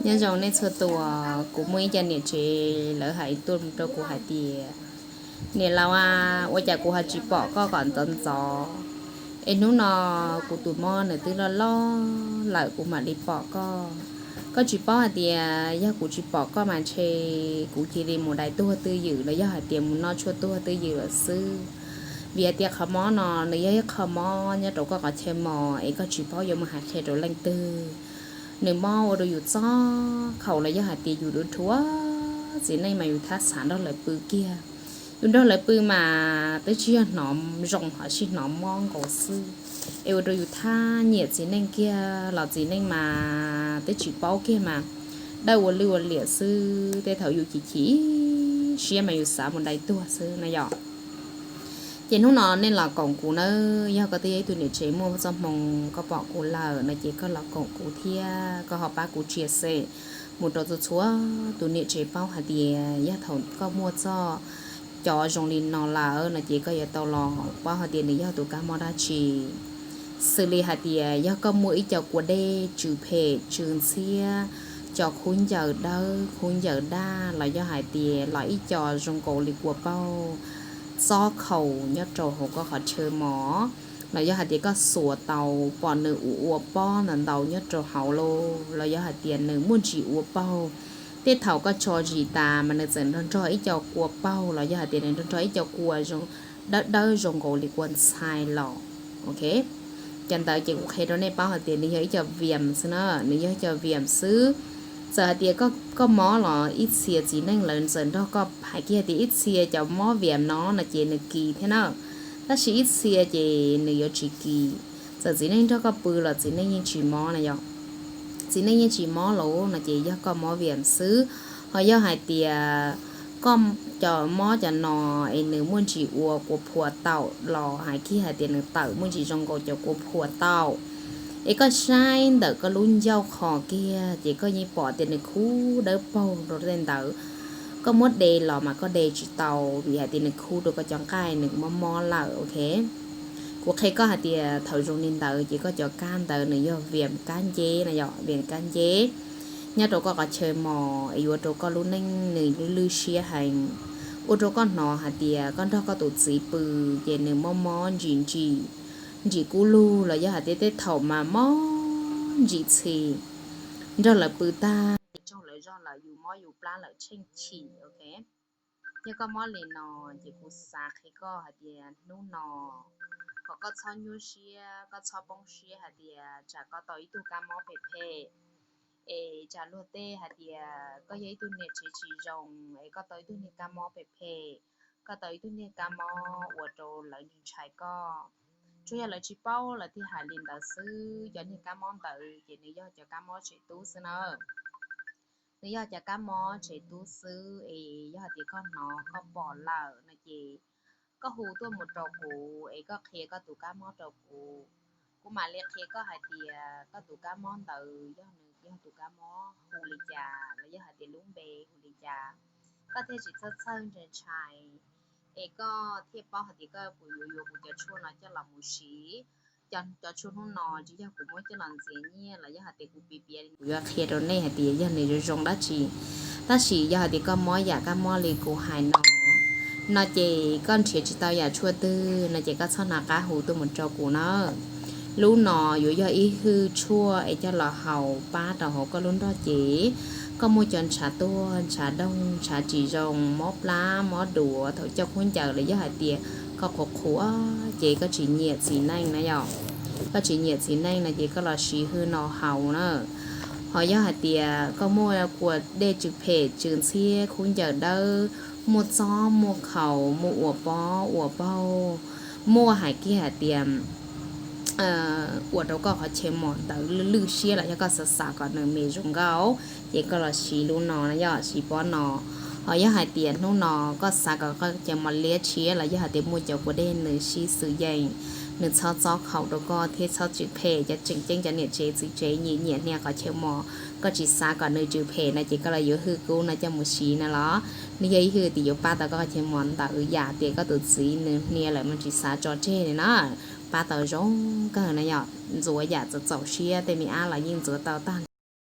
Nyob zoo nej txhua tus, kuv muaj ib co niam tsev lawv hais tuaj rau kuv hais tias, niam laus a, ua cas kuv ho tsis pom koj kom ntxov ntxov, es hnub no kuv tus mob nws twb loj loj lawm kuv mam li pom koj. Koj tsis paub hais tias yog kuv tsis pom koj mas ntshe kuv cia li mus dai tuag twj ywm los yog hais tias mus noj tshuaj tuag twj ywm lawm xwb. Vim hais tias qhov mob no nws yog ib qho mob nyob rau koj qhov chaw mos es koj tsis paub yuav mus hais qhia rau leej twg. Nws mob ua rau yus txob khaum los yog hais tias yus dhuav dhuav txiv neej mas yus thab xav nrog lawv pw kiag. Yus nrog lawv pw mas twb tsis yog hnov zoo hos sis hnov mob nkaus xwb, es ua rau yus thab nyiam txiv neej kiag los txiv neej mas twb tsis paub kiag mas dawb ua lwj ua liam xwb. Tej thaum yus chim chim siab mas yus xav mus dai tuag xwb na yom. Ces hnub no nej los koom kuv nawb, yog koj twb yog ib tug niam tsev muaj txoj hmoo koj pom kuv lawm no ces koj los koom kuv thiab koj ho pab kuv share mus rau txhua txhua tus niam tsev paub hais tias yog thaum koj muaj txoj cov zoo li no lawm no ces koj yuav tau los paub hais tias nws yog tus kab mob dab tsi. Xws li hais tias yog koj muaj ib co kua dej tsw phem tsw ntxhiab, cov khaub ncaws dawb khaub ncaws daj los yog hais tias los ib co zoo nkaus li kua paug txob khaum nyob rau hauv koj qhov chaw mos, los yog hais tias koj xuas tau pom nws ua ua pob ntau ntau nyob rau hauv los los yog hais tias nws muaj ntsis ua paug. Tej thaum koj tso zis tas mas nws txawm nrog nrog ib co kua paug los yog hais tias nws nrog nrog ib co kua dawb dawb zoo nkaus li kua ntxhais los. Ok, cov ntawd ces kuv qhia rau nej paub hais tias nws yog ib co viam xwb na, nws yog ib co viam xwb. Txawm hais tias koj mob los ib txhia txiv neej lawv txawm nrog koj hais kiag tias ib txhia cov mob viam no no ces nws kis thiab na, tab sis ib txhia ces nws yuav tsis kis. Txawm txiv neej nrog koj pw los txiv neej yeej tsis mob na yom. Txiv neej yeej tsis mob los no ces yog koj mob viam xwb. Ho yog hais tias koj cov mob cov no es nws muaj ntsis ua kua phua taum los hais kiag hais tias nws tawm muaj ntsis zoo nkaus cov kua phua taum, es koj saib ntawm koj lub ncauj qhov kiag ces koj yeej pom tias nws khub dawb paug rau tej ntawd. Koj muab de los mas koj de tsis tau vim hais tias nws khub rau koj cov nqaij nws mob mob lawm. Ok, kuv qhia koj hais tias thaum zoo li ntawd ces koj cov kab ntawd nws yog viam kab nceb na yom, viam kab nceb. Nyob rau koj qhov chaw mos es yuav ua rau koj lub neej nws lwj lwj siab heev, ua rau koj hnov hais tias koj nrog koj tus txiv pw ces nws mob mob ntsim ntsim, ntsim kub lug los yog hais tias tej thaum mas mob ntsim txhis. Nrog lawv pw tag tsaug lawv zog lawm yus mob yus plab lawm tsheej chim. Ok, yog koj mob li no ces kuv xav qhia koj hais tias hnub no kom koj txhob nyuaj siab, koj txhob poob siab hais tias tsam koj tau ib tug kab mob phem phem, es tsam luag tej hais tias koj yog ib tug niam tsev tsis zoo es koj tau ib tug niag kab mob phem phem, koj tau ib tug niag kab mob ua rau lawv ntshai koj. Tsuas yog lawv tsis paub lawv thiaj hais li ntawd xwb. Cov niag kab mob ntawd ces nws yog cov kab mob tsev tub xwb na. Nws yog cov kab mob tsev tub xwb es yog hais tias koj hnov koj pom lawm no ces koj hu tuaj mus rau kuv es koj qhia koj tus kab mob rau kuv. Kuv mam li qhia koj hais tias koj tus kab mob ntawd yog nws yog tus kab mob hu li cas los yog hais tias lub npe hu li cas, koj thiaj tsis txhawj txhawj ntshai ntshai, es koj thiaj paub hais tias koj puas yuav yuav kuv cov tshuaj no coj los mus siv. Cov, cov tshuaj hnub no tsis yog kuv muab coj los ntxias nyiaj los yog hais tias kuv piav piav li kuv yuav qhia rau nej hais tias yog nws zoo zoo dab tsi. Tab sis yog hais tias koj mob yam kab mob li kuv hais no, no ces koj nrhiav tsis tau yam tshuaj twg no ces koj txhob hnov qab hu tuaj mus rau kuv na. Lub no yuav yog ib hwj tshuaj es coj los haus pab rau hauv koj lub nrog cev. Koj muaj cov ntshav tuag, ntshav doog, ntshav tsis zoo, mob plab, mob duav, thaum coj khaub ncaws los yog hais tias koj qhuav qhuav ces koj tsis nyiam txiv neej na yom. Koj tsis nyiam txiv neej no ces koj los siv hwj no haus na. Ho yog hais tias koj muaj kua dej tsw phem tsw ntxhiab, khaub ncaws dawb, muaj txob muaj khaus, muaj ua pob ua paug, muaj hais kiag hais tias ua rau koj qhov chaw mos ntawd lwj lwj siab los yog koj xav xav kom nws me zoo nkauj ces koj los siv lub no na yom, siv pob no. Ho yog hais tias hnub no koj xav kom koj chaw mos liab tshiab los yog hais tias muaj cov kua dej nws sib xws yeej, nws txhob txob khaum rau koj thiab txhob tsw phem, cov tseem ceeb cov niam tsev txiv tsev nyiam nyiam hnia qhov chaw mos, koj tsis xav kom nws tsw phem no ces koj los yuav hwj kub no coj mus siv no los nws yog ib hwj tias yuav pab tau koj qhov chaw mos ntawd yam tias koj tus txiv nws hnia lawm mas tsis xav tso tseg li na. Pab tau zoo kawg na yom, ntxuav yam txaus txaus siab tej me ab los yeej ntxuav tau tag.